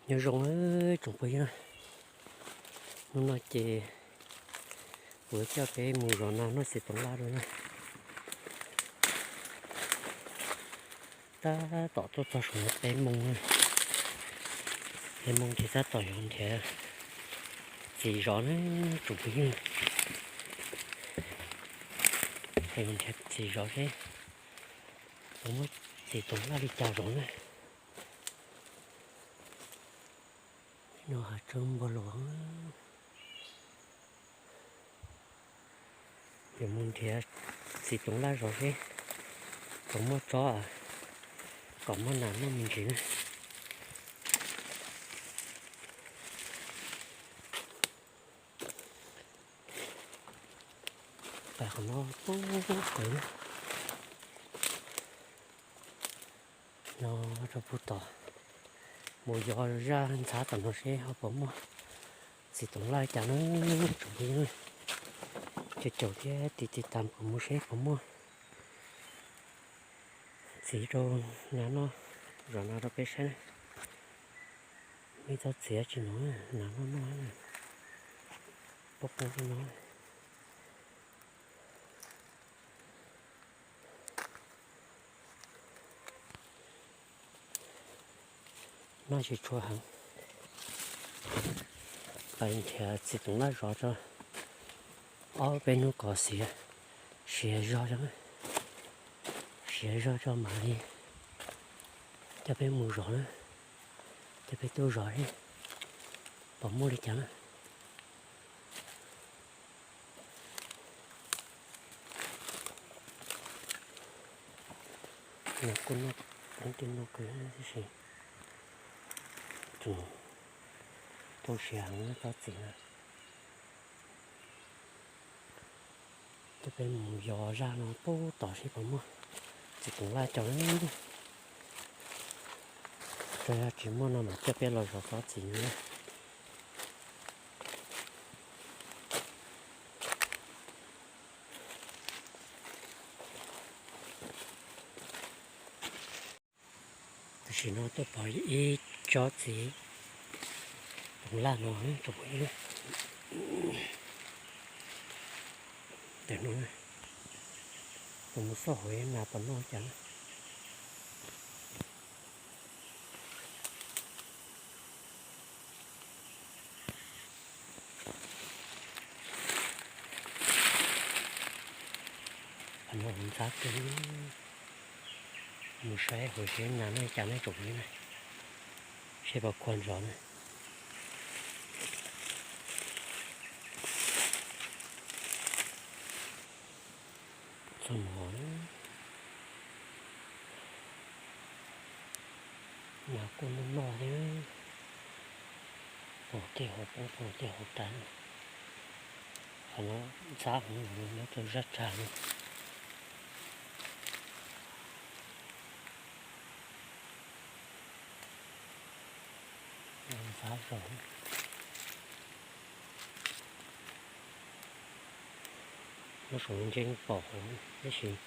Nyob zoo tsoom phooj ywg, hnub no ces kuv coj peb mus zov nas noj txiv toov laj dua na. Tab tom tuaj txog saum no peb moos, peb moos ces tab tom yuav nrhiav txiv zov na tsoom phooj ywg. Yuav nrhiav txiv zov seb puas muaj txiv toov laj li cas zov na. No hav tsawb npog los. Yuav mus nrhiav txiv toov laj zov seb puas muaj tsob kom muaj nas noj me ntsis na. Pais qhov no pub pem no rau puag tod, mus yos zaj ntxhab tom no seb ho puas muaj txiv toov laj cas na tsoom phooj ywg. Caum caum thiab tiv tiv tas kuv mus seb puas muaj txiv rau nas noj, zov nas rau peb saib na. Muaj ib tsob txiv tsis no, nas noj noj, poob poob li no. Noj tsis tshua heev. Pais nrhiav txiv toov laj zov tso, ob peb hnub kom xiav, siav zog, siav zog tso mam li coj peb mus zov na, coj peb tuaj zov seb puas muaj li cas na. Nws kuj noj, kuj noj kawg tab sis tseem tu siav heev tsob txiv na. Coj peb mus yos zaj no pub tom seb puas muaj txiv toov laj cas na. Tsuas yog tsis muaj no mas coj peb los zov tsob txiv na. Tam sim no tuaj pom ib tsob txiv toov laj no tsoom phooj ywg. Ntawm no, kuv mus xauj hauv nas puas noj cas na. Qhov no ntxhab kawg, mus saib hauv seb nas noj cas na tsoom phooj ywg na, seb puas khuam zov na. Txog no, nas kuj noj noj thiab, poob tej hauv poob, poob tej hauv tas. Qhov no ntxhab heev, nyob rau zaj tsag no. Ntxhab zog. Nyob saum no ntshe yeej pom hauv tab sis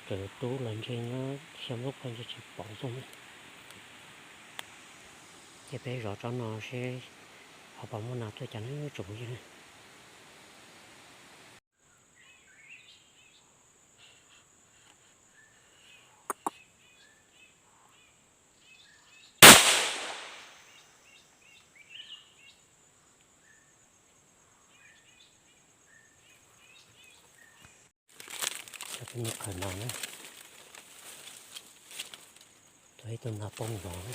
cov tub los ntshe nyob xyaw nplooj koj ntshe tsis pom zoo na. Ces peb zov tsob no seb ho puas muaj nas tuaj cas na tsoom phooj ywg. Coj peb mus khaws nas na. Tuaj ib tug nas poob zov.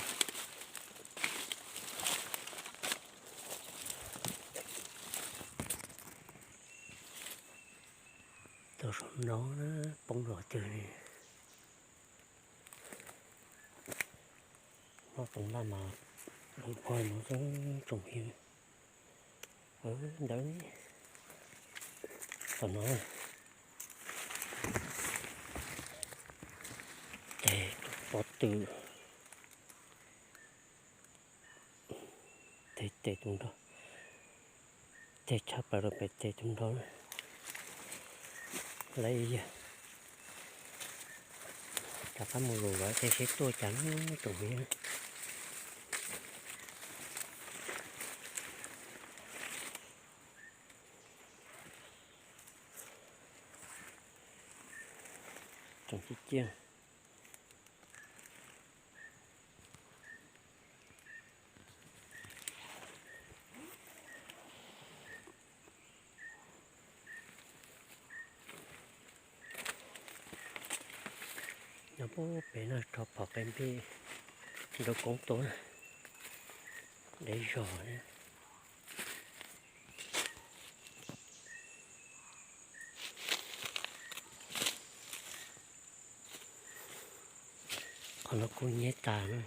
Tau saum no na, poob zov twg li. Noj toov laj mas zoo pog no xwb tsoom phooj ywg. Ntawd, tom no tes pob tw, tes tes tus nrog, tes tshaj plaws rau pem tes tus nrog. Lawv yog rov qab mus zov zov tej seb tuaj cas na tsoom phooj ywg. Tsoom ciaj ciaj. Nyob pem no rho phom qe npij nraug koob tuaj, dev zog. Qhov no kuj nyeb tas na.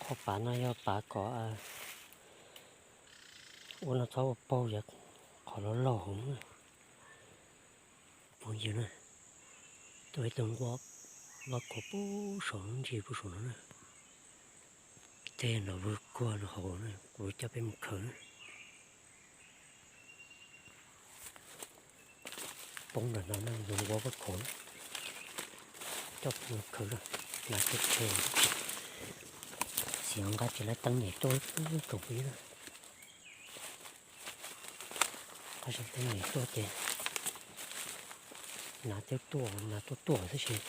Qhov pav no yog pav kom ua no txhob ua paug yog qhov loj loj hauv na. Phooj ywg na, tuaj ib tug nquab vaj khuam puag saum lub ntsis puag saum no na. Tej no vwg kuag no hauv na, kuv coj peb mus khaws na. Poob ntawm no na, nquab vaj khuam, coj peb mus khaws na. Nas tshe tshe, xyov nqa tsis laib teeb nyem tuaj tsoom phooj ywg na. Tab sis teeb nyem tuaj ces nas twb tuaj, nas tuaj tuaj tab sis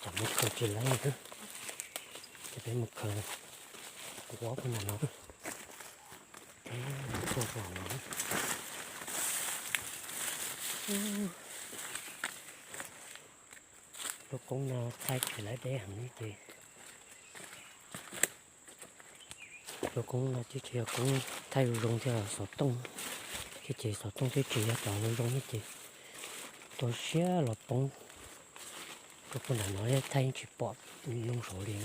tsam mus khaws tsis laib na. Ces peb mus khaws nquab puag nram no. Teb tuaj puag nram no. Lub koob no thaij tsis laib deb heev li ces, lub koob no twb tsis yog koob thaij zoo zoo thiab, xov tooj thiab ces xov tooj twb tsis yog cov zoo zoo thiab ces tu siab los poob rau puag nram no thiab thaij yeej tsis pom zoo saud li.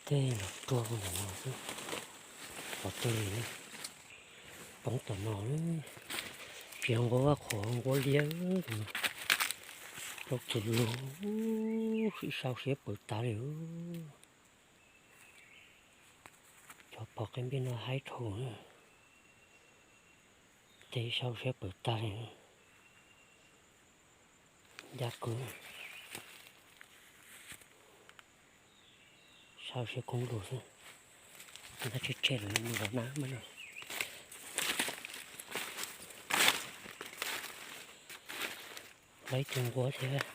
Tej los ruag puag nram no xwb, pom tau li na. Poob tom no, tsis yog nquab vaj khuam, nquab liab, rau tus lug, ib sau siab pawv tas li. Cov phom qe npij no haib dhau, ces ib sau siab pawv tas li. Ncaj kawg, sau siab koob lug xwb. Nab tshe tshe lawm, mus zov nab mas no. Laib tus nquab thiab,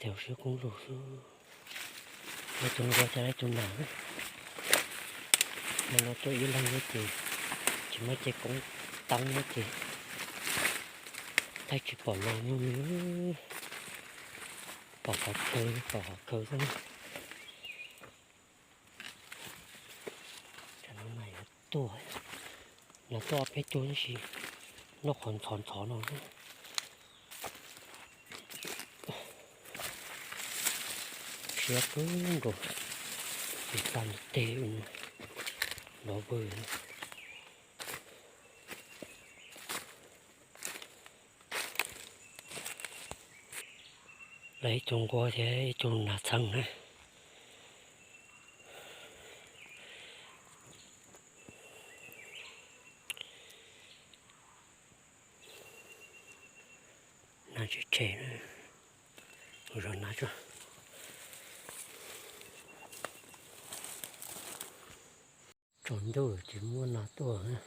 tau siab koob lug xwb. Laib tus nquab thiab laib tus nas. Mas no tuaj ib leeg thiab ces tsis muaj cev koob teeb thiab ces thaij tsis pom nas nyuj li. Pom qhov khaws, pom qhov khaws xwb. Tsam no nas yuav tuaj, nas tuaj ob peb tug tab sis noj qhov ntxhov ntxhov no xwb. Siab kawg nkaus, tsis tas nws teg nrov vwg. Lawv ib tug nquab thiab ib tug nas txheeb na. Nas tshe tshe na, mus zov nas tso. Tsaus ntuj tsis muaj nas tuaj na.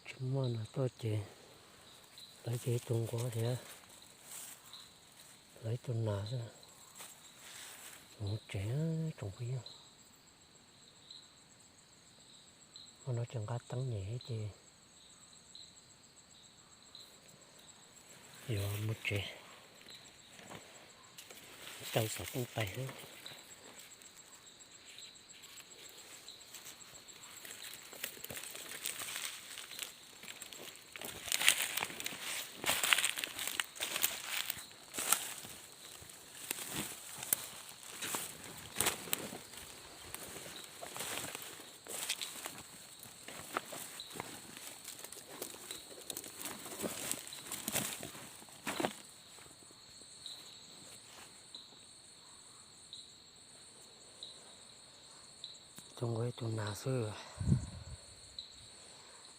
Tsis muaj nas tuaj ces lawv ces ib tug nquab thiab lawv ib tug nas xwb. Mus tsev tsoom phooj ywg. Hmo no tseem nqa teeb nyem thiab ces yuav mus tsev, taw xov tooj pais xwb. Nqa ib tug nas xwb,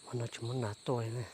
hmo no tsis muab nas tuaj li.